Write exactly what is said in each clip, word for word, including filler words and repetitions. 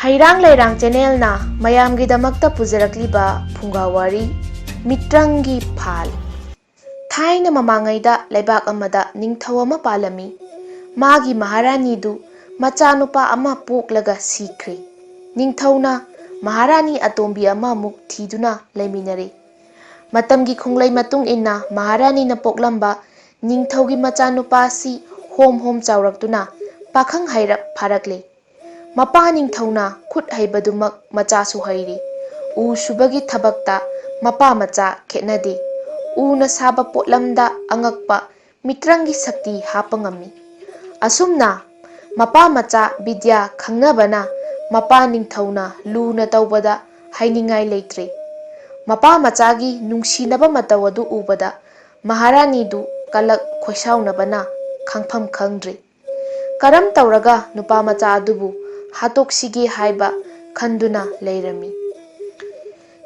ꯍꯩꯔꯥꯡ ꯂꯩꯔꯥꯡ ꯆꯦꯅꯦꯜꯅ ꯃꯌꯥꯝꯒꯤꯗꯃꯛꯇ ꯄꯨꯖꯔꯛꯂꯤꯕ ꯐꯨꯡꯒꯥ ꯋꯥꯔꯤ, ꯃꯤꯇ꯭ꯔꯪꯒꯤ ꯐꯥꯜ꯫ ꯊꯥꯏꯅ ꯃꯃꯥꯡꯉꯩꯗ ꯂꯩꯕꯥꯛ ꯑꯃꯗ ꯅꯤꯡꯊꯧ ꯑꯃ ꯄꯥꯜꯂꯝꯃꯤ꯫ ꯃꯥꯒꯤ ꯃꯍꯥꯔꯥꯅꯤꯗꯨ ꯃꯆꯥꯅꯨꯄꯥ ꯑꯃ ꯄꯣꯛꯂꯒ ꯁꯤꯈ꯭ꯔꯦ꯫ ꯅꯤꯡꯊꯧꯅ ꯃꯍꯥꯔꯥꯅꯤ ꯑꯇꯣꯝꯕꯤ ꯑꯃꯃꯨꯛ ꯊꯤꯗꯨꯅ ꯂꯩꯃꯤꯟꯅꯔꯦ꯫ ꯃꯇꯝꯒꯤ ꯈꯣꯡꯂꯩ ꯃꯇꯨꯡ ꯏꯟꯅ ꯃꯍꯥꯔꯥꯅꯤꯅ ꯄꯣꯛꯂꯝꯕ ꯅꯤꯡꯊꯧꯒꯤ ꯃꯆꯥꯅꯨꯄꯥ ꯑꯁꯤ ꯍꯣꯝ ꯍꯣꯝ ꯆꯥꯎꯔꯛꯇꯨꯅ ꯄꯥꯈꯪ ꯍꯥꯏꯔꯞ ꯐꯥꯔꯛꯂꯦ꯫ ꯃꯄꯥ ꯅꯤꯡꯊꯧꯅ ꯈꯨꯠ ꯍꯩꯕꯗꯨꯃꯛ ꯃꯆꯥꯁꯨ ꯍꯩꯔꯤ꯫ ꯎ ꯁꯨꯕꯒꯤ ꯊꯕꯛꯇ ꯃꯄꯥ ꯃꯆꯥ ꯈꯦꯠꯅꯗꯦ꯫ ꯎꯅ ꯁꯥꯕ ꯄꯣꯠꯂꯝꯗ ꯑꯉꯛꯄ ꯃꯤꯇ꯭ꯔꯪꯒꯤ ꯁꯛꯇꯤ ꯍꯥꯞꯄ ꯉꯝꯃꯤ꯫ ꯑꯁꯨꯝꯅ ꯃꯄꯥ ꯃꯆꯥ ꯕꯤꯗ꯭ꯌꯥ ꯈꯪꯅꯕꯅ ꯃꯄꯥ ꯅꯤꯡꯊꯧꯅ ꯂꯨꯅ ꯇꯧꯕꯗ ꯍꯥꯏꯅꯤꯡꯉꯥꯏ ꯂꯩꯇ꯭ꯔꯦ꯫ ꯃꯄꯥ ꯃꯆꯥꯒꯤ ꯅꯨꯡꯁꯤꯅꯕ ꯃꯇꯧ ꯑꯗꯨ ꯎꯕꯗ ꯃꯍꯥꯔꯥꯅꯤꯗꯨ ꯀꯂꯛ ꯈꯣꯏꯁꯥꯎꯅꯕꯅ ꯈꯪꯐꯝ ꯈꯪꯗ꯭ꯔꯦ꯫ ꯀꯔꯝ ꯇꯧꯔꯒ ꯅꯨꯄꯥ ꯃꯆꯥ ꯑꯗꯨꯕꯨ ꯍꯥꯠꯇꯣꯛꯁꯤꯒꯦ ꯍꯥꯏꯕ ꯈꯟꯗꯨꯅ ꯂꯩꯔꯝꯃꯤ꯫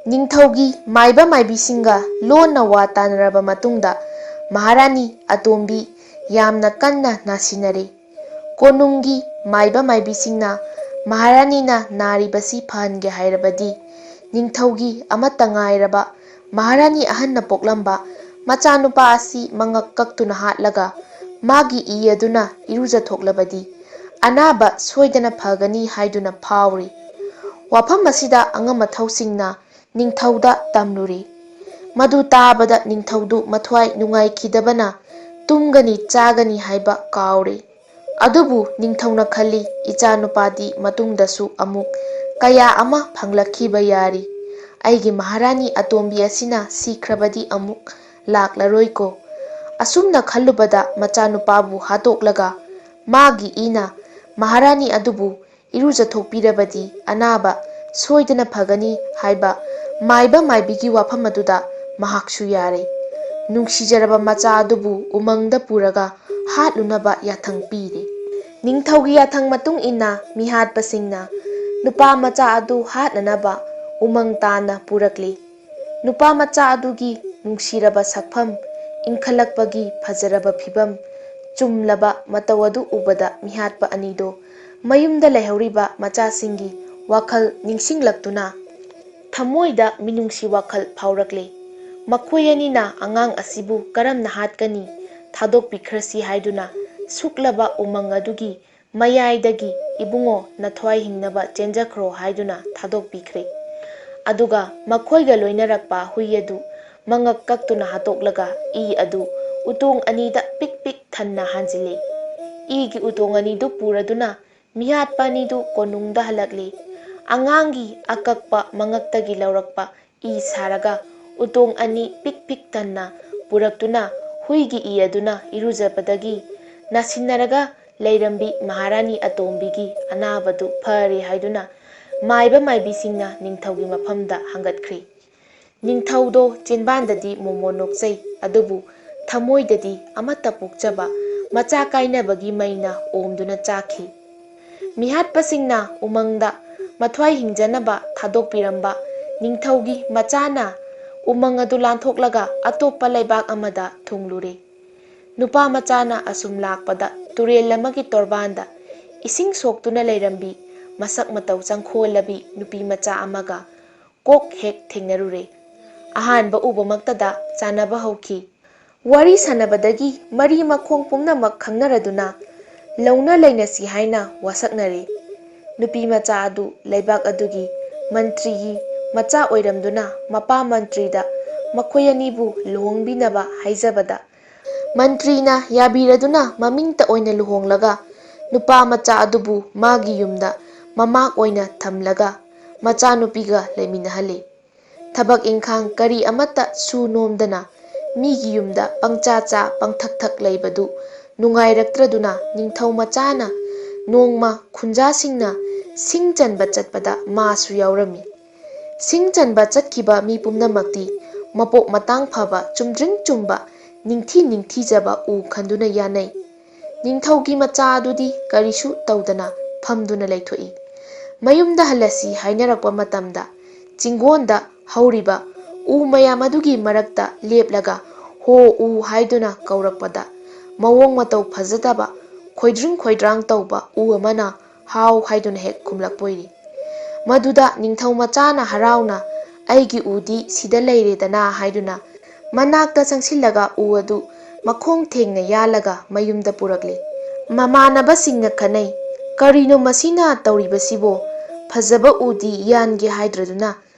ꯅꯤꯡꯊꯧꯒꯤ ꯃꯥꯏꯕ ꯃꯥꯏꯕꯤꯁꯤꯡꯒ ꯂꯣꯟꯅ ꯋꯥ ꯇꯥꯅꯔꯕ ꯃꯇꯨꯡꯗ ꯃꯍꯥꯔꯥꯅꯤ ꯑꯇꯣꯝꯕꯤ ꯌꯥꯝꯅ ꯀꯟꯅ ꯅꯥꯁꯤꯟꯅꯔꯦ꯫ ꯀꯣꯅꯨꯡꯒꯤ ꯃꯥꯏꯕ ꯃꯥꯏꯕꯤꯁꯤꯡꯅ ꯃꯍꯥꯔꯥꯅꯤꯅ ꯅꯥꯔꯤꯕꯁꯤ ꯐꯍꯟꯒꯦ ꯍꯥꯏꯔꯕꯗꯤ ꯅꯤꯡꯊꯧꯒꯤ ꯑꯃꯠꯇ ꯉꯥꯏꯔꯕ ꯃꯍꯥꯔꯥꯅꯤ ꯑꯍꯟꯅ ꯄꯣꯛꯂꯝꯕ ꯃꯆꯥꯅꯨꯄꯥ ꯑꯁꯤ ꯃꯉꯛ ꯀꯛꯇꯨꯅ ꯍꯥꯠꯂꯒ ꯃꯥꯒꯤ ꯏ ꯑꯗꯨꯅ ꯏꯔꯨꯖꯊꯣꯛꯂꯕꯗꯤ ꯑꯅꯥꯕ ꯁꯣꯏꯗꯅ ꯐꯒꯅꯤ ꯍꯥꯏꯗꯨꯅ ꯐꯥꯎꯔꯤ꯫ ꯋꯥꯐꯝ ꯑꯁꯤꯗ ꯑꯉꯝ ꯑꯊꯧꯁꯤꯡꯅ ꯅꯤꯡꯊꯧꯗ ꯇꯝꯂꯨꯔꯤ꯫ ꯃꯗꯨ ꯇꯥꯕꯗ ꯅꯤꯡꯊꯧꯗꯨ ꯃꯊ꯭ꯋꯥꯏ ꯅꯨꯡꯉꯥꯏꯈꯤꯗꯕꯅ ꯇꯨꯝꯒꯅꯤ ꯆꯥꯒꯅꯤ ꯍꯥꯏꯕ ꯀꯥꯎꯔꯦ꯫ ꯑꯗꯨꯕꯨ ꯅꯤꯡꯊꯧꯅ ꯈꯜꯂꯤ, "ꯏꯆꯥꯅꯨꯄꯥꯗꯤ ꯃꯇꯨꯡꯗꯁꯨ ꯑꯃꯨꯛ ꯀꯌꯥ ꯑꯃ ꯐꯪꯂꯛꯈꯤꯕ ꯌꯥꯔꯤ꯫ ꯑꯩꯒꯤ ꯃꯍꯥꯔꯥꯅꯤ ꯑꯇꯣꯝꯕꯤ ꯑꯁꯤꯅ ꯁꯤꯈ꯭ꯔꯕꯗꯤ ꯑꯃꯨꯛ ꯂꯥꯛꯂꯔꯣꯏꯀꯣ"꯫ ꯑꯁꯨꯝꯅ ꯈꯜꯂꯨꯕꯗ ꯃꯆꯥꯅꯨꯄꯥꯕꯨ ꯍꯥꯠꯇꯣꯛꯂꯒ ꯃꯥꯒꯤ ꯏꯅ ꯃꯍꯥꯔꯥꯅꯤ ꯑꯗꯨꯕꯨ ꯏꯔꯨꯖꯊꯣꯛꯄꯤꯔꯕꯗꯤ ꯑꯅꯥꯕ ꯁꯣꯏꯗꯅ ꯐꯒꯅꯤ ꯍꯥꯏꯕ ꯃꯥꯏꯕ ꯃꯥꯏꯕꯤꯒꯤ ꯋꯥꯐꯝ ꯑꯗꯨꯗ ꯃꯍꯥꯛꯁꯨ ꯌꯥꯔꯦ꯫ ꯅꯨꯡꯁꯤꯖꯔꯕ ꯃꯆꯥ ꯑꯗꯨꯕꯨ ꯎꯃꯪꯗ ꯄꯨꯔꯒ ꯍꯥꯠꯂꯨꯅꯕ ꯌꯥꯊꯪ ꯄꯤꯔꯦ꯫ ꯅꯤꯡꯊꯧꯒꯤ ꯌꯥꯊꯪ ꯃꯇꯨꯡ ꯏꯟꯅ ꯃꯤꯍꯥꯠꯄꯁꯤꯡꯅ ꯅꯨꯄꯥ ꯃꯆꯥ ꯑꯗꯨ ꯍꯥꯠꯅꯅꯕ ꯎꯃꯪ ꯇꯥꯟꯅ ꯄꯨꯔꯛꯂꯤ꯫ ꯅꯨꯄꯥ ꯃꯆꯥ ꯑꯗꯨꯒꯤ ꯅꯨꯡꯁꯤꯔꯕ ꯁꯛꯐꯝ, ꯏꯪꯈꯠꯂꯛꯄꯒꯤ ꯐꯖꯔꯕ ꯐꯤꯕꯝ, ꯆꯨꯝꯂꯕ ꯃꯇꯧ ꯑꯗꯨ ꯎꯕꯗ ꯃꯤꯍꯥꯠꯄ ꯑꯅꯤꯗꯣ ꯃꯌꯨꯝꯗ ꯂꯩꯍꯧꯔꯤꯕ ꯃꯆꯥꯁꯤꯡꯒꯤ ꯋꯥꯈꯜ ꯅꯤꯡꯁꯤꯡꯂꯛꯇꯨꯅ ꯊꯃꯣꯏꯗ ꯃꯤꯅꯨꯡꯁꯤ ꯋꯥꯈꯜ ꯐꯥꯎꯔꯛꯂꯦ꯫ ꯃꯈꯣꯏ ꯑꯅꯤꯅ ꯑꯉꯥꯡ ꯑꯁꯤꯕꯨ ꯀꯔꯝꯅ ꯍꯥꯠꯀꯅꯤ, ꯊꯥꯗꯣꯛꯄꯤꯈ꯭ꯔꯁꯤ ꯍꯥꯏꯗꯨꯅ ꯁꯨꯛꯂꯕ ꯎꯃꯪ ꯑꯗꯨꯒꯤ ꯃꯌꯥꯏꯗꯒꯤ "ꯏꯕꯨꯡꯉꯣ, ꯅꯊ꯭ꯋꯥꯏ ꯍꯤꯡꯅꯕ ꯆꯦꯟꯖꯈ꯭ꯔꯣ" ꯍꯥꯏꯗꯨꯅ ꯊꯥꯗꯣꯛꯄꯤꯈ꯭ꯔꯦ꯫ ꯑꯗꯨꯒ ꯃꯈꯣꯏꯒ ꯂꯣꯏꯅꯔꯛꯄ ꯍꯨꯏ ꯑꯗꯨ ꯃꯉꯛ ꯀꯛꯇꯨꯅ ꯍꯥꯠꯇꯣꯛꯂꯒ ꯏ ꯑꯗꯨ ꯎꯇꯣꯡ ꯑꯅꯤꯗ ꯄꯤꯛ ꯄꯤꯛ ꯊꯟꯅ ꯍꯥꯟꯖꯤꯜꯂꯤ꯫ ꯏꯒꯤ ꯎꯇꯣꯡ ꯑꯅꯤꯗꯨ ꯄꯨꯔꯗꯨꯅ ꯃꯤꯍꯥꯠꯄ ꯑꯅꯤꯗꯨ ꯀꯣꯅꯨꯡꯗ ꯍꯜꯂꯛꯂꯤ꯫ ꯑꯉꯥꯡꯒꯤ ꯑꯀꯛꯄ ꯃꯉꯛꯇꯒꯤ ꯂꯧꯔꯛꯄ ꯏ ꯁꯥꯔꯒ ꯎꯇꯣꯡ ꯑꯅꯤ ꯄꯤꯛ ꯄꯤꯛ ꯊꯟꯅ ꯄꯨꯔꯛꯇꯨꯅ ꯍꯨꯏꯒꯤ ꯏ ꯑꯗꯨꯅ ꯏꯔꯨꯖꯕꯗꯒꯤ ꯅꯥꯁꯤꯟꯅꯔꯒ ꯂꯩꯔꯝꯕꯤ ꯃꯍꯥꯔꯥꯅꯤ ꯑꯇꯣꯝꯕꯤꯒꯤ ꯑꯅꯥꯕꯗꯨ ꯐꯔꯦ ꯍꯥꯏꯗꯨꯅ ꯃꯥꯏꯕ ꯃꯥꯏꯕꯤꯁꯤꯡꯅ ꯅꯤꯡꯊꯧꯒꯤ ꯃꯐꯝꯗ ꯍꯪꯒꯠꯈ꯭ꯔꯤ꯫ ꯅꯤꯡꯊꯧꯗꯣ ꯆꯤꯟꯕꯥꯟꯗꯗꯤ ꯃꯣꯃꯣꯟ ꯅꯣꯛꯆꯩ, ꯑꯗꯨꯕꯨ ꯊꯃꯣꯏꯗꯗꯤ ꯑꯃꯠꯇ ꯄꯣꯛꯆꯕ ꯃꯆꯥ ꯀꯥꯏꯅꯕꯒꯤ ꯃꯩꯅ ꯑꯣꯝꯗꯨꯅ ꯆꯥꯛꯈꯤ꯫ ꯃꯤꯍꯥꯠꯄꯁꯤꯡꯅ ꯎꯃꯪꯗ ꯃꯊ꯭ꯋꯥꯏ ꯍꯤꯡꯖꯅꯕ ꯊꯥꯗꯣꯛꯄꯤꯔꯝꯕ ꯅꯤꯡꯊꯧꯒꯤ ꯃꯆꯥꯅ ꯎꯃꯪ ꯑꯗꯨ ꯂꯥꯟꯊꯣꯛꯂꯒ ꯑꯇꯣꯞꯄ ꯂꯩꯕꯥꯛ ꯑꯃꯗ ꯊꯨꯡꯂꯨꯔꯦ꯫ ꯅꯨꯄꯥ ꯃꯆꯥꯅ ꯑꯁꯨꯝ ꯂꯥꯛꯄꯗ ꯇꯨꯔꯦꯜ ꯑꯃꯒꯤ ꯇꯣꯔꯕꯥꯟꯗ ꯏꯁꯤꯡ ꯁꯣꯛꯇꯨꯅ ꯂꯩꯔꯝꯕꯤ ꯃꯁꯛ ꯃꯇꯧ ꯆꯪꯈꯣꯜꯂꯕꯤ ꯅꯨꯄꯤ ꯃꯆꯥ ꯑꯃꯒ ꯀꯣꯛ ꯍꯦꯛ ꯊꯦꯡꯅꯔꯨꯔꯦ꯫ ꯑꯍꯥꯟꯕ ꯎꯕꯃꯛꯇꯗ ꯆꯥꯟꯅꯕ ꯍꯧꯈꯤ꯫ ꯋꯥꯔꯤ ꯁꯥꯟꯅꯕꯗꯒꯤ ꯃꯔꯤ ꯃꯈꯣꯡ ꯄꯨꯝꯅꯃꯛ ꯈꯪꯅꯔꯗꯨꯅ ꯂꯧꯅ ꯂꯩꯅꯁꯤ ꯍꯥꯏꯅ ꯋꯥꯁꯛꯅꯔꯦ꯫ ꯅꯨꯄꯤ ꯃꯆꯥ ꯑꯗꯨ ꯂꯩꯕꯥꯛ ꯑꯗꯨꯒꯤ ꯃꯟꯇ꯭ꯔꯤꯒꯤ ꯃꯆꯥ ꯑꯣꯏꯔꯝꯗꯨꯅ ꯃꯄꯥ ꯃꯟꯇ꯭ꯔꯤꯗ ꯃꯈꯣꯏ ꯑꯅꯤꯕꯨ ꯂꯨꯍꯣꯡꯕꯤꯅꯕ ꯍꯥꯏꯖꯕꯗ ꯃꯟꯇ꯭ꯔꯤꯅ ꯌꯥꯕꯤꯔꯗꯨꯅ ꯃꯃꯤꯡꯇ ꯑꯣꯏꯅ ꯂꯨꯍꯣꯡꯂꯒ ꯅꯨꯄꯥ ꯃꯆꯥ ꯑꯗꯨꯕꯨ ꯃꯥꯒꯤ ꯌꯨꯝꯗ ꯃꯃꯥꯛ ꯑꯣꯏꯅ ꯊꯝꯂꯒ ꯃꯆꯥꯅꯨꯄꯤꯒ ꯂꯩꯃꯤꯟꯅꯍꯜꯂꯤ꯫ ꯊꯕꯛ ꯏꯪꯈꯥꯡ ꯀꯔꯤ ꯑꯃꯠꯇ ꯁꯨ ꯅꯣꯝꯗꯅ ꯃꯤꯒꯤ ꯌꯨꯝꯗ ꯄꯪꯆꯥ ꯆꯥ ꯄꯪꯊꯛ ꯊꯛ ꯂꯩꯕꯗꯨ ꯅꯨꯡꯉꯥꯏꯔꯛꯇ꯭ꯔꯗꯨꯅ ꯅꯤꯡꯊꯧ ꯃꯆꯥꯅ ꯅꯣꯡꯃ ꯈꯨꯟꯖꯥꯁꯤꯡꯅ ꯁꯤꯡ ꯆꯟꯕ ꯆꯠꯄꯗ ꯃꯥꯁꯨ ꯌꯥꯎꯔꯝꯃꯤ꯫ ꯁꯤꯡ ꯆꯟꯕ ꯆꯠꯈꯤꯕ ꯃꯤ ꯄꯨꯝꯅꯃꯛꯇꯤ ꯃꯄꯣꯛ ꯃꯇꯥꯡ ꯐꯕ, ꯆꯨꯝꯗ꯭ꯔꯤꯡ ꯆꯨꯝꯕ, ꯅꯤꯡꯊꯤ ꯅꯤꯡꯊꯤꯖꯕ ꯎ ꯈꯟꯗꯨꯅ ꯌꯥꯅꯩ꯫ ꯅꯤꯡꯊꯧꯒꯤ ꯃꯆꯥ ꯑꯗꯨꯗꯤ ꯀꯔꯤꯁꯨ ꯇꯧꯗꯅ ꯐꯝꯗꯨꯅ ꯂꯩꯊꯣꯛꯏ꯫ ꯃꯌꯨꯝꯗ ꯍꯜꯂꯁꯤ ꯍꯥꯏꯅꯔꯛꯄ ꯃꯇꯝꯗ ꯆꯤꯡꯒꯣꯟꯗ ꯍꯧꯔꯤꯕ ꯎ ꯃꯌꯥꯝ ꯑꯗꯨꯒꯤ ꯃꯔꯛꯇ ꯂꯦꯞꯂꯒ "ꯍꯣ ꯎ" ꯍꯥꯏꯗꯨꯅ ꯀꯧꯔꯛꯄꯗ ꯃꯑꯣꯡ ꯃꯇꯧ ꯐꯖꯗꯕ, ꯈꯣꯏꯗ꯭ꯔꯤꯡ ꯈꯣꯏꯗ꯭ꯔꯥꯡ ꯇꯧꯕ ꯎ ꯑꯃꯅ "ꯍꯥꯎ" ꯍꯥꯏꯗꯨꯅ ꯍꯦꯛ ꯈꯨꯝꯂꯛꯄ ꯑꯣꯏꯔꯤ꯫ ꯃꯗꯨꯗ ꯅꯤꯡꯊꯧ ꯃꯆꯥꯅ ꯍꯔꯥꯎꯅ, "ꯑꯩꯒꯤ ꯎꯗꯤ ꯁꯤꯗ ꯂꯩꯔꯦꯗꯅ" ꯍꯥꯏꯗꯨꯅ ꯃꯅꯥꯛꯇ ꯆꯪꯁꯤꯜꯂꯒ ꯎ ꯑꯗꯨ ꯃꯈꯣꯡ ꯊꯦꯡꯅ ꯌꯥꯜꯂꯒ ꯃꯌꯨꯝꯗ ꯄꯨꯔꯛꯂꯦ꯫ ꯃꯃꯥꯟꯅꯕꯁꯤꯡꯅ ꯈꯟꯅꯩ, "ꯀꯔꯤꯅꯣ ꯃꯁꯤꯅ ꯇꯧꯔꯤꯕꯁꯤꯕꯣ? ꯐꯖꯕ ꯎꯗꯤ ꯌꯥꯟꯒꯦ ꯍꯥꯏꯗ꯭ꯔꯗꯨꯅ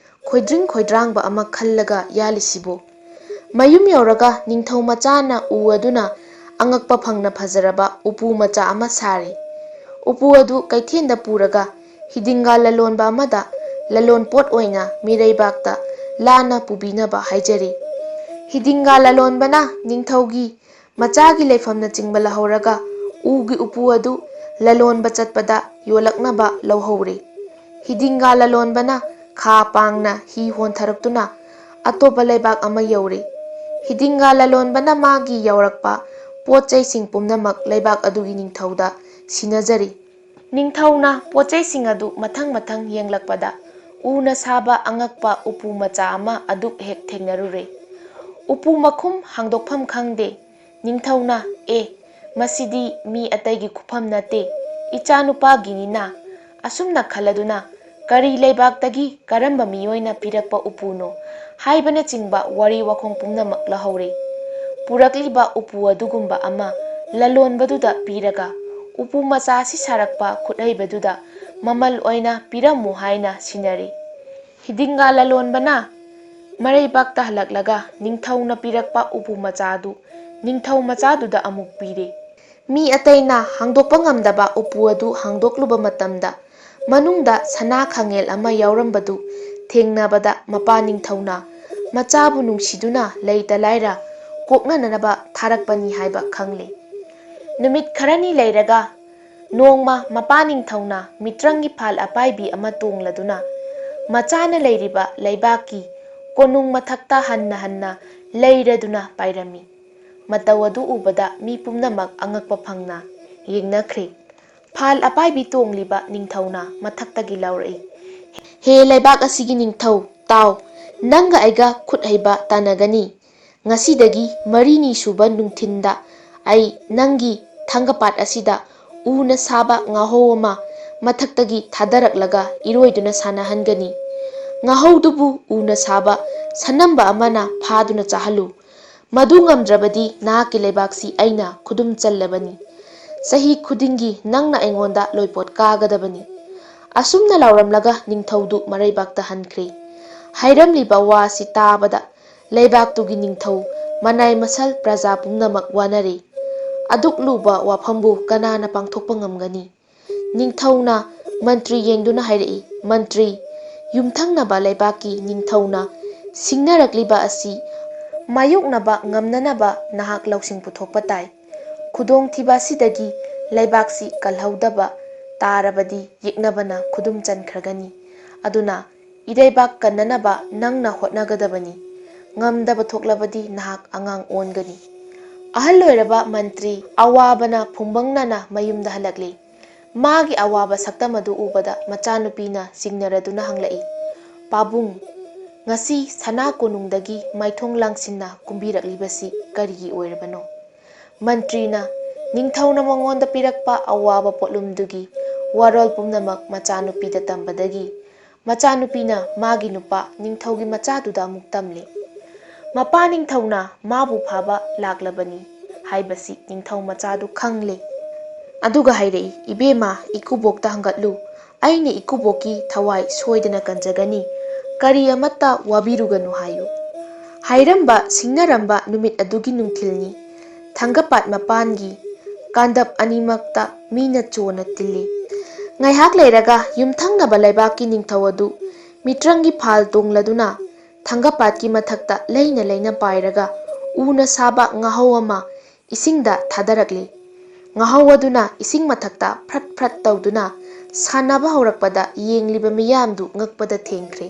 ꯈꯣꯏꯗ꯭ꯔꯤꯡ ꯈꯣꯏꯗ꯭ꯔꯥꯡꯕ ꯑꯃ ꯈꯜꯂꯒ ꯌꯥꯜꯂꯤꯁꯤꯕꯣ?" ꯃꯌꯨꯝ ꯌꯧꯔꯒ ꯅꯤꯡꯊꯧ ꯃꯆꯥꯅ ꯎ ꯑꯗꯨꯅ ꯑꯉꯛꯄ ꯐꯪꯅ ꯐꯖꯔꯕ ꯎꯄꯨ ꯃꯆꯥ ꯑꯃ ꯁꯥꯔꯦ꯫ ꯎꯄꯨ ꯑꯗꯨ ꯀꯩꯊꯦꯜꯗ ꯄꯨꯔꯒ ꯍꯤꯗꯤꯡꯒꯥ ꯂꯂꯣꯟꯕ ꯑꯃꯗ ꯂꯂꯣꯟ ꯄꯣꯠ ꯑꯣꯏꯅ ꯃꯤꯔꯩꯕꯥꯛꯇ ꯂꯥꯟꯅ ꯄꯨꯕꯤꯅꯕ ꯍꯥꯏꯖꯔꯤ꯫ ꯍꯤꯗꯤꯡꯒꯥ ꯂꯂꯣꯟꯕꯅ ꯅꯤꯡꯊꯧꯒꯤ ꯃꯆꯥꯒꯤ ꯂꯩꯐꯝꯅꯆꯤꯡꯕ ꯂꯧꯍꯧꯔꯒ ꯎꯒꯤ ꯎꯄꯨ ꯑꯗꯨ ꯂꯂꯣꯟꯕ ꯆꯠꯄꯗ ꯌꯣꯜꯂꯛꯅꯕ ꯂꯧꯍꯧꯔꯦ꯫ ꯍꯤꯗꯤꯡꯒꯥ ꯂꯂꯣꯟꯕꯅ ꯈꯥ ꯄꯥꯡꯅ ꯍꯤ ꯍꯣꯟꯊꯔꯛꯇꯨꯅ ꯑꯇꯣꯞꯄ ꯂꯩꯕꯥꯛ ꯑꯃ ꯌꯧꯔꯦ꯫ ꯍꯤꯗꯤꯡꯒꯥ ꯂꯂꯣꯟꯕꯅ ꯃꯥꯒꯤ ꯌꯧꯔꯛꯄ ꯄꯣꯠ ꯆꯩꯁꯤꯡ ꯄꯨꯝꯅꯃꯛ ꯂꯩꯕꯥꯛ ꯑꯗꯨꯒꯤ ꯅꯤꯡꯊꯧꯗ ꯁꯤꯟꯅꯖꯔꯦ꯫ ꯅꯤꯡꯊꯧꯅ ꯄꯣꯠ ꯆꯩꯁꯤꯡ ꯑꯗꯨ ꯃꯊꯪ ꯃꯊꯪ ꯌꯦꯡꯂꯛꯄꯗ ꯎꯅ ꯁꯥꯕ ꯑꯉꯛꯄ ꯎꯄꯨ ꯃꯆꯥ ꯑꯃ ꯑꯗꯨꯛ ꯍꯦꯛ ꯊꯦꯡꯅꯔꯨꯔꯦ꯫ ꯎꯄꯨ ꯃꯈꯨꯝ ꯍꯥꯡꯗꯣꯛꯐꯝ ꯈꯪꯗꯦ꯫ ꯅꯤꯡꯊꯧꯅ, "ꯑꯦ, ꯃꯁꯤꯗꯤ ꯃꯤ ꯑꯇꯩꯒꯤ ꯈꯨꯐꯝ ꯅꯠꯇꯦ, ꯏꯆꯥꯅꯨꯄꯥꯒꯤꯅꯤꯅ"꯫ ꯑꯁꯨꯝꯅ ꯈꯜꯂꯗꯨꯅ, "ꯀꯔꯤ ꯂꯩꯕꯥꯛꯇꯒꯤ ꯀꯔꯝꯕ ꯃꯤꯑꯣꯏꯅ ꯄꯤꯔꯛꯄ ꯎꯄꯨꯅꯣ?" ꯍꯥꯏꯕꯅꯆꯤꯡꯕ ꯋꯥꯔꯤ ꯋꯥꯈꯣꯡ ꯄꯨꯝꯅꯃꯛ ꯂꯧꯍꯧꯔꯦ꯫ ꯄꯨꯔꯛꯂꯤꯕ ꯎꯄꯨ ꯑꯗꯨꯒꯨꯝꯕ ꯑꯃ ꯂꯂꯣꯟꯕꯗꯨꯗ ꯄꯤꯔꯒ, "ꯎꯄꯨ ꯃꯆꯥ ꯑꯁꯤ ꯁꯥꯔꯛꯄ ꯈꯨꯠꯍꯩꯕꯗꯨꯗ ꯃꯃꯜ ꯑꯣꯏꯅ ꯄꯤꯔꯝꯃꯨ" ꯍꯥꯏꯅ ꯁꯤꯟꯅꯔꯦ꯫ ꯍꯤꯗꯤꯡꯒꯥ ꯂꯂꯣꯟꯕꯅ ꯃꯔꯩꯕꯥꯛꯇ ꯍꯜꯂꯛꯂꯒ ꯅꯤꯡꯊꯧꯅ ꯄꯤꯔꯛꯄ ꯎꯄꯨ ꯃꯆꯥ ꯑꯗꯨ ꯅꯤꯡꯊꯧ ꯃꯆꯥꯗꯨꯗ ꯑꯃꯨꯛ ꯄꯤꯔꯦ꯫ ꯃꯤ ꯑꯇꯩꯅ ꯍꯥꯡꯗꯣꯛꯄ ꯉꯝꯗꯕ ꯎꯄꯨ ꯑꯗꯨ ꯍꯥꯡꯗꯣꯛꯂꯨꯕ ꯃꯇꯝꯗ, ꯃꯅꯨꯡꯗ ꯁꯅꯥ ꯈꯥꯉꯦꯜ ꯑꯃ ꯌꯥꯎꯔꯝꯕꯗꯨ ꯊꯦꯡꯅꯕꯗ, ꯃꯄꯥ ꯅꯤꯡꯊꯧꯅ ꯃꯆꯥꯕꯨ ꯅꯨꯡꯁꯤꯗꯨꯅ ꯂꯩꯇ ꯂꯥꯏꯔ ꯀꯣꯛꯅꯅꯕ ꯊꯥꯔꯛꯄꯅꯤ ꯍꯥꯏꯕ ꯈꯪꯂꯦ꯫ ꯅꯨꯃꯤꯠ ꯈꯔꯅꯤ ꯂꯩꯔꯒ, ꯅꯣꯡꯃ ꯃꯄꯥ ꯅꯤꯡꯊꯧꯅ ꯃꯤꯇ꯭ꯔꯪꯒꯤ ꯐꯥꯜ ꯑꯄꯥꯏꯕꯤ ꯑꯃ ꯇꯣꯡꯂꯗꯨꯅ ꯃꯆꯥꯅ ꯂꯩꯔꯤꯕ ꯂꯩꯕꯥꯛꯀꯤ ꯀꯣꯅꯨꯡ ꯃꯊꯛꯇ ꯍꯟꯅ ꯍꯟꯅ ꯂꯩꯔꯗꯨꯅ ꯄꯥꯏꯔꯝꯃꯤ꯫ ꯃꯇꯧ ꯑꯗꯨ ꯎꯕꯗ ꯃꯤ ꯄꯨꯝꯅꯃꯛ ꯑꯉꯛꯄ ꯐꯪꯅ ꯌꯦꯡꯅꯈ꯭ꯔꯦ꯫ ꯐꯥꯜ ꯑꯄꯥꯏꯕꯤ ꯇꯣꯡꯂꯤꯕ ꯅꯤꯡꯊꯧꯅ ꯃꯊꯛꯇꯒꯤ ꯂꯥꯎꯔꯛꯏ, "ꯍꯦ ꯂꯩꯕꯥꯛ ꯑꯁꯤꯒꯤ ꯅꯤꯡꯊꯧ, ꯇꯥꯎ, ꯅꯪꯒ ꯑꯩꯒ ꯈꯨꯠ ꯍꯩꯕ ꯇꯥꯟꯅꯒꯅꯤ꯫ ꯉꯁꯤꯗꯒꯤ ꯃꯔꯤꯅꯤ ꯁꯨꯕ ꯅꯨꯡꯊꯤꯟꯗ ꯑꯩ ꯅꯪꯒꯤ ꯊꯥꯡꯒꯄꯥꯠ ꯑꯁꯤꯗ ꯎꯅ ꯁꯥꯕ ꯉꯥꯍꯧ ꯑꯃ ꯃꯊꯛꯇꯒꯤ ꯊꯥꯗꯔꯛꯂꯒ ꯏꯔꯣꯏꯗꯨꯅ ꯁꯥꯟꯅꯍꯟꯒꯅꯤ꯫ ꯉꯥꯍꯧꯗꯨꯕꯨ ꯎꯅ ꯁꯥꯕ ꯁꯅꯝꯕ ꯑꯃꯅ ꯐꯥꯗꯨꯅ ꯆꯥꯍꯜꯂꯨ꯫ ꯃꯗꯨ ꯉꯝꯗ꯭ꯔꯕꯗꯤ ꯅꯍꯥꯛꯀꯤ ꯂꯩꯕꯥꯛꯁꯤ ꯑꯩꯅ ꯈꯨꯗꯨꯝ ꯆꯜꯂꯕꯅꯤ꯫ ꯆꯍꯤ ꯈꯨꯗꯤꯡꯒꯤ ꯅꯪꯅ ꯑꯩꯉꯣꯟꯗ ꯂꯣꯏꯄꯣꯠ ꯀꯥꯒꯗꯕꯅꯤ꯫ ꯑꯁꯨꯝꯅ ꯂꯥꯎꯔꯝꯂꯒ ꯅꯤꯡꯊꯧꯗꯨ ꯃꯔꯩꯕꯥꯛꯇ ꯍꯟꯈ꯭ꯔꯦ꯫ ꯍꯥꯏꯔꯝꯂꯤꯕ ꯋꯥ ꯑꯁꯤ ꯇꯥꯕꯗ ꯂꯩꯕꯥꯛꯇꯨꯒꯤ ꯅꯤꯡꯊꯧ, ꯃꯅꯥꯏ ꯃꯁꯜ, ꯄ꯭ꯔꯖꯥ ꯄꯨꯝꯅꯃꯛ ꯋꯥꯅꯔꯦ꯫ ꯑꯗꯨꯛ ꯂꯨꯕ ꯋꯥꯐꯝꯕꯨ ꯀꯅꯥꯅ ꯄꯥꯡꯊꯣꯛꯄ ꯉꯝꯒꯅꯤ? ꯅꯤꯡꯊꯧꯅ ꯃꯟꯇ꯭ꯔꯤ ꯌꯦꯡꯗꯨꯅ ꯍꯥꯏꯔꯛꯏ, "ꯃꯟꯇ꯭ꯔꯤ, ꯌꯨꯝꯊꯪꯅꯕ ꯂꯩꯕꯥꯛꯀꯤ ꯅꯤꯡꯊꯧꯅ ꯁꯤꯡꯅꯔꯛꯂꯤꯕ ꯑꯁꯤ ꯃꯥꯌꯣꯛꯅꯕ ꯉꯝꯅꯅꯕ ꯅꯍꯥꯛ ꯂꯧꯁꯤꯡ ꯄꯨꯊꯣꯛꯄ ꯇꯥꯏ꯫ ꯈꯨꯗꯣꯡꯊꯤꯕ ꯑꯁꯤꯗꯒꯤ ꯂꯩꯕꯥꯛꯁꯤ ꯀꯜꯍꯧꯗꯕ ꯇꯥꯔꯕꯗꯤ ꯌꯦꯛꯅꯕꯅ ꯈꯨꯗꯨꯝ ꯆꯟꯈ꯭ꯔꯒꯅꯤ꯫ ꯑꯗꯨꯅ ꯏꯔꯩꯕꯥꯛ ꯀꯟꯅꯅꯕ ꯅꯪꯅ ꯍꯣꯠꯅꯒꯗꯕꯅꯤ꯫ ꯉꯝꯗꯕ ꯊꯣꯛꯂꯕꯗꯤ ꯅꯍꯥꯛ ꯑꯉꯥꯡ ꯑꯣꯟꯒꯅꯤ꯫" ꯑꯍꯜ ꯑꯣꯏꯔꯕ ꯃꯟꯇ꯭ꯔꯤ ꯑꯋꯥꯕꯅ ꯐꯨꯝꯕꯪꯅꯅ ꯃꯌꯨꯝꯗ ꯍꯜꯂꯛꯂꯤ꯫ ꯃꯥꯒꯤ ꯑꯋꯥꯕ ꯁꯛꯇꯝ ꯑꯗꯨ ꯎꯕꯗ ꯃꯆꯥꯅꯨꯄꯤꯅ ꯆꯤꯡꯅꯔꯗꯨꯅ ꯍꯪꯂꯛꯏ, "ꯄꯥꯕꯨꯡ, ꯉꯁꯤ ꯁꯅꯥ ꯀꯣꯅꯨꯡꯗꯒꯤ ꯃꯥꯏꯊꯣꯡ ꯂꯥꯡꯁꯤꯟꯅ ꯀꯨꯝꯕꯤꯔꯛꯂꯤꯕꯁꯤ ꯀꯔꯤꯒꯤ ꯑꯣꯏꯔꯕꯅꯣ?" ꯃꯟꯇ꯭ꯔꯤꯅ ꯅꯤꯡꯊꯧꯅ ꯃꯉꯣꯟꯗ ꯄꯤꯔꯛꯄ ꯑꯋꯥꯕ ꯄꯣꯠꯂꯨꯝꯗꯨꯒꯤ ꯋꯥꯔꯣꯜ ꯄꯨꯝꯅꯃꯛ ꯃꯆꯥꯅꯨꯄꯤꯗ ꯇꯝꯕꯗꯒꯤ ꯃꯆꯥꯅꯨꯄꯤꯅ ꯃꯥꯒꯤ ꯅꯨꯄꯥ ꯅꯤꯡꯊꯧꯒꯤ ꯃꯆꯥꯗꯨꯗ ꯑꯃꯨꯛ ꯇꯝꯂꯤ꯫ ꯃꯄꯥ ꯅꯤꯡꯊꯧꯅ ꯃꯥꯕꯨ ꯐꯥꯕ ꯂꯥꯛꯂꯕꯅꯤ ꯍꯥꯏꯕꯁꯤ ꯅꯤꯡꯊꯧ ꯃꯆꯥꯗꯨ ꯈꯪꯂꯦ꯫ ꯑꯗꯨꯒ ꯍꯥꯏꯔꯛꯏ, "ꯏꯕꯦꯝꯃ, ꯏꯀꯨꯕꯣꯛꯇ ꯍꯪꯒꯠꯂꯨ꯫ ꯑꯩꯅ ꯏꯀꯨꯕꯣꯛꯀꯤ ꯊꯋꯥꯏ ꯁꯣꯏꯗꯅ ꯀꯟꯖꯒꯅꯤ꯫ ꯀꯔꯤ ꯑꯃꯠꯇ ꯋꯥꯕꯤꯔꯨꯒꯅꯨ ꯍꯥꯏꯌꯨ꯫" ꯍꯥꯏꯔꯝꯕ ꯁꯤꯡꯅꯔꯝꯕ ꯅꯨꯃꯤꯠ ꯑꯗꯨꯒꯤ ꯅꯨꯡꯊꯤꯜꯅꯤ꯫ ꯊꯥꯡꯒꯄꯥꯠ ꯃꯄꯥꯟꯒꯤ ꯀꯥꯟꯗꯞ ꯑꯅꯤꯃꯛꯇ ꯃꯤꯅ ꯆꯣꯅ ꯇꯤꯜꯂꯤ꯫ ꯉꯥꯏꯍꯥꯛ ꯂꯩꯔꯒ ꯌꯨꯝꯊꯪꯅꯕ ꯂꯩꯕꯥꯛꯀꯤ ꯅꯤꯡꯊꯧ ꯑꯗꯨ ꯃꯤꯇ꯭ꯔꯪꯒꯤ ꯐꯥꯜ ꯇꯣꯡꯂꯗꯨꯅ ꯊꯥꯡꯒꯄꯥꯠꯀꯤ ꯃꯊꯛꯇ ꯂꯩꯅ ꯂꯩꯅ ꯄꯥꯏꯔꯒ ꯎꯅ ꯁꯥꯕ ꯉꯥꯍꯧ ꯑꯃ ꯏꯁꯤꯡꯗ ꯊꯥꯗꯔꯛꯂꯤ꯫ ꯉꯥꯍꯧ ꯑꯗꯨꯅ ꯏꯁꯤꯡ ꯃꯊꯛꯇ ꯐ꯭ꯔꯠ ꯐ꯭ꯔꯠ ꯇꯧꯗꯨꯅ ꯁꯥꯟꯅꯕ ꯍꯧꯔꯛꯄꯗ ꯌꯦꯡꯂꯤꯕ ꯃꯤꯌꯥꯝꯗꯨ ꯉꯛꯄꯗ ꯊꯦꯡꯈ꯭ꯔꯦ꯫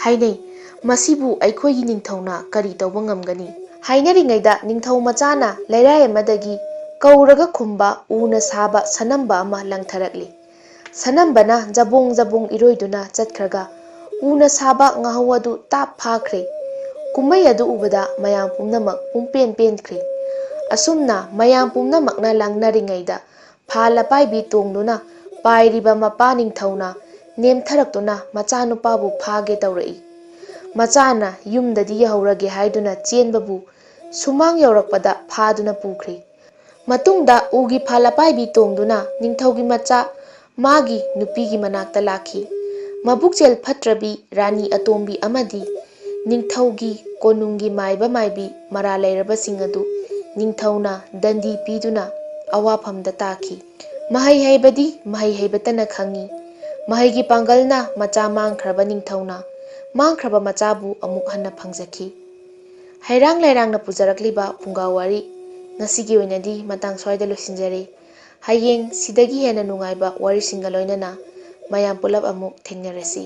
ꯍꯥꯏꯅꯩ, "ꯃꯁꯤꯕꯨ ꯑꯩꯈꯣꯏꯒꯤ ꯅꯤꯡꯊꯧꯅ ꯀꯔꯤ ꯇꯧꯕ ꯉꯝꯒꯅꯤ?" ꯍꯥꯏꯅꯔꯤꯉꯩꯗ ꯅꯤꯡꯊꯧ ꯃꯆꯥꯅ ꯂꯩꯔꯥꯏ ꯑꯃꯗꯒꯤ ꯀꯧꯔꯒ ꯈꯨꯝꯕ ꯎꯅ ꯁꯥꯕ ꯁꯅꯝꯕ ꯑꯃ ꯂꯪꯊꯔꯛꯂꯤ꯫ ꯁꯅꯝꯕꯅ ꯖꯕꯣꯡ ꯖꯕꯣꯡ ꯏꯔꯣꯏꯗꯨꯅ ꯆꯠꯈ꯭ꯔꯒ ꯎꯅ ꯁꯥꯕ ꯉꯥꯍꯧ ꯑꯗꯨ ꯇꯥꯞ ꯐꯥꯈ꯭ꯔꯦ꯫ ꯀꯨꯝꯍꯩ ꯑꯗꯨ ꯎꯕꯗ ꯃꯌꯥꯝ ꯄꯨꯝꯅꯃꯛ ꯄꯨꯡꯄꯦꯟ ꯄꯦꯟꯈ꯭ꯔꯦ꯫ ꯑꯁꯨꯝꯅ ꯃꯌꯥꯝ ꯄꯨꯝꯅꯃꯛꯅ ꯂꯥꯡꯅꯔꯤꯉꯩꯗ ꯐꯥꯜ ꯑꯄꯥꯏꯕꯤ ꯇꯣꯡꯗꯨꯅ ꯄꯥꯏꯔꯤꯕ ꯃꯄꯥ ꯅꯤꯡꯊꯧꯅ ꯅꯦꯝꯊꯔꯛꯇꯨꯅ ꯃꯆꯥꯅꯨꯄꯥꯕꯨ ꯐꯥꯒꯦ ꯇꯧꯔꯛꯏ꯫ ꯃꯆꯥꯅ ꯌꯨꯝꯗꯗꯤ ꯌꯧꯍꯧꯔꯒꯦ ꯍꯥꯏꯗꯨꯅ ꯆꯦꯟꯕꯕꯨ ꯁꯨꯃꯥꯡ ꯌꯧꯔꯛꯄꯗ ꯐꯥꯗꯨꯅ ꯄꯨꯈ꯭ꯔꯤ꯫ ꯃꯇꯨꯡꯗ ꯎꯒꯤ ꯐꯥꯜ ꯑꯄꯥꯏꯕꯤ ꯇꯣꯡꯗꯨꯅ ꯅꯤꯡꯊꯧꯒꯤ ꯃꯆꯥ ꯃꯥꯒꯤ ꯅꯨꯄꯤꯒꯤ ꯃꯅꯥꯛꯇ ꯂꯥꯛꯈꯤ꯫ ꯃꯕꯨꯛꯆꯦꯜ ꯐꯠꯇ꯭ꯔꯕꯤ ꯔꯥꯅꯤ ꯑꯇꯣꯝꯕꯤ ꯑꯃꯗꯤ ꯅꯤꯡꯊꯧꯒꯤ ꯀꯣꯅꯨꯡꯒꯤ ꯃꯥꯏꯕ ꯃꯥꯏꯕꯤ ꯃꯔꯥ ꯂꯩꯔꯕꯁꯤꯡ ꯑꯗꯨ ꯅꯤꯡꯊꯧꯅ ꯗꯟꯗꯤ ꯄꯤꯗꯨꯅ ꯑꯋꯥꯐꯝꯗ ꯇꯥꯈꯤ꯫ ꯃꯍꯩ ꯍꯩꯕꯗꯤ ꯃꯍꯩ ꯍꯩꯕꯇꯅ ꯈꯪꯉꯤ꯫ ꯃꯍꯩꯒꯤ ꯄꯥꯡꯒꯜꯅ ꯃꯆꯥ ꯃꯥꯡꯈ꯭ꯔꯕ ꯅꯤꯡꯊꯧꯅ ꯃꯥꯡꯈ꯭ꯔꯕ ꯃꯆꯥꯕꯨ ꯑꯃꯨꯛ ꯍꯟꯅ ꯐꯪꯖꯈꯤ꯫ ꯍꯩꯔꯥꯡ ꯂꯩꯔꯥꯡꯅ ꯄꯨꯖꯔꯛꯂꯤꯕ ꯐꯨꯡꯒꯥ ꯋꯥꯔꯤ ꯉꯁꯤꯒꯤ ꯑꯣꯏꯅꯗꯤ ꯃꯇꯥꯡ ꯁ꯭ꯋꯥꯏꯗ ꯂꯣꯏꯁꯤꯟꯖꯔꯦ꯫ ꯍꯌꯦꯡ ꯁꯤꯗꯒꯤ ꯍꯦꯟꯅ ꯅꯨꯡꯉꯥꯏꯕ ꯋꯥꯔꯤꯁꯤꯡꯒ ꯂꯣꯏꯅꯅ ꯃꯌꯥꯝ ꯄꯨꯂꯞ ꯑꯃꯨꯛ ꯊꯦꯡꯅꯔꯁꯤ꯫